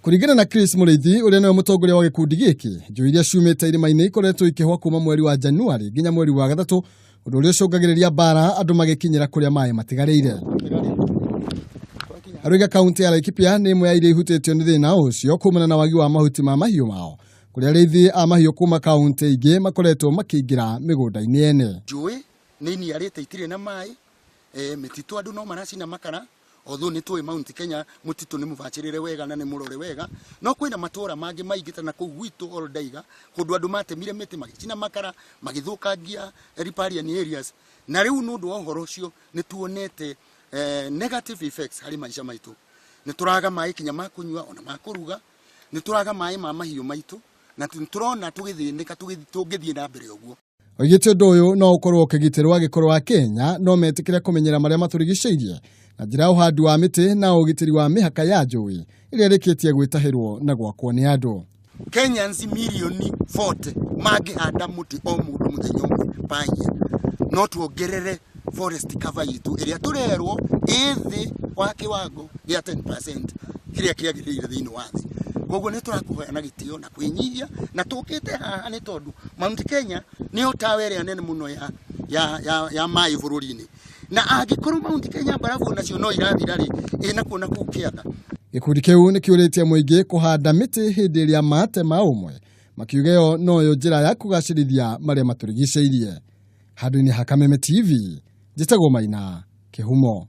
Kũringana na Chris Mũrĩithi ũrĩa nĩwe mũtongoria wa gĩkundi gĩkĩ, njũĩ iria ciumĩte irĩma-inĩ ikoretwo ikĩhwa kuma mweri wa Januarĩ nginya mweri wa gatatũ, ũndũ ũrĩa ũcũngagĩrĩria mbara andũ magĩkinyĩra kũrĩa maĩ matigarĩire. Arauga kaunti ya Laikipia nĩ ĩmwe ya iria ihutĩtio nĩ thĩna ũcio kumana na wagi wa mahuti ma mahiũ mao, kũrĩa arĩithi a mahiũ kuma kaunti ingĩ makoretwo makĩingĩra mĩgũnda-inĩ ene. Njũĩ nĩ iniarĩte itirĩ na maĩ, mĩtitũ andũ no maracina makara, although nĩ tũĩ Mount Kenya mũtitũ nĩ mũbacĩrĩre wega na nĩ mũrore wega, no kwĩna matũra mangĩ maingĩ ta na kũu gwitũ Oldaiga, kũndũ andũ matemire mĩtĩ magĩcina makara, magĩthũkangia riparian areas, na rĩu nĩ ũndũ wa ũhoro ũcio nĩ tuonete negative effects harĩ maica maitũ. Nĩ tũraga maĩ kinya ma kũnyua ona ma kũruga, nĩ tũraga maĩ ma mahiũ maitũ, na nĩ tũrona tũgĩthĩnĩka tũngĩthiĩ na mbere ũguo. Oigĩte ũndũ ũyũ no ũkorwo ũkĩgitĩrwo angĩkorwo Akenya no metĩkĩre kũmenyera marĩa matũrigicĩirie na njĩra ya ũhandi wa mĩtĩ na ũgitĩri wa mĩhaka ya njũĩ ĩrĩa ĩrĩkĩtie gwĩtahĩrwo na gwakwo nĩ andũ. Kenyans mirioni 40 mangĩhanda mũtĩ o mũndũ mũthenya ũmwe per year, no tuongerere forest cover itũ ĩrĩa tũrerwo ĩ thĩ wa kĩwango gĩa 10% kĩrĩa kĩagĩrĩire thĩinĩ wa thĩ. Koguo nĩ tũrakũhoya na gĩtĩo na kwĩnyihia, na tũkĩte haha nĩ tondũ Mount Kenya nĩyo tawa ĩrĩa nene mũno ya maĩ bũrũri-inĩ, na angĩkorwo Mount Kenya mbarabu nacio no irathira rĩ, ĩ nakuo na kũu kĩanda. Gĩkundi kĩu nĩ kĩũrĩtie mũingĩ kũhanda mĩtĩ hĩndĩ ĩrĩa matema ũmwe, makiuga ĩyo noyo njĩra ya kũgacĩrithia marĩa matũrigicĩirie. Handũ-inĩ ha Kameme TV, njĩtagwo Maina Kĩhumo.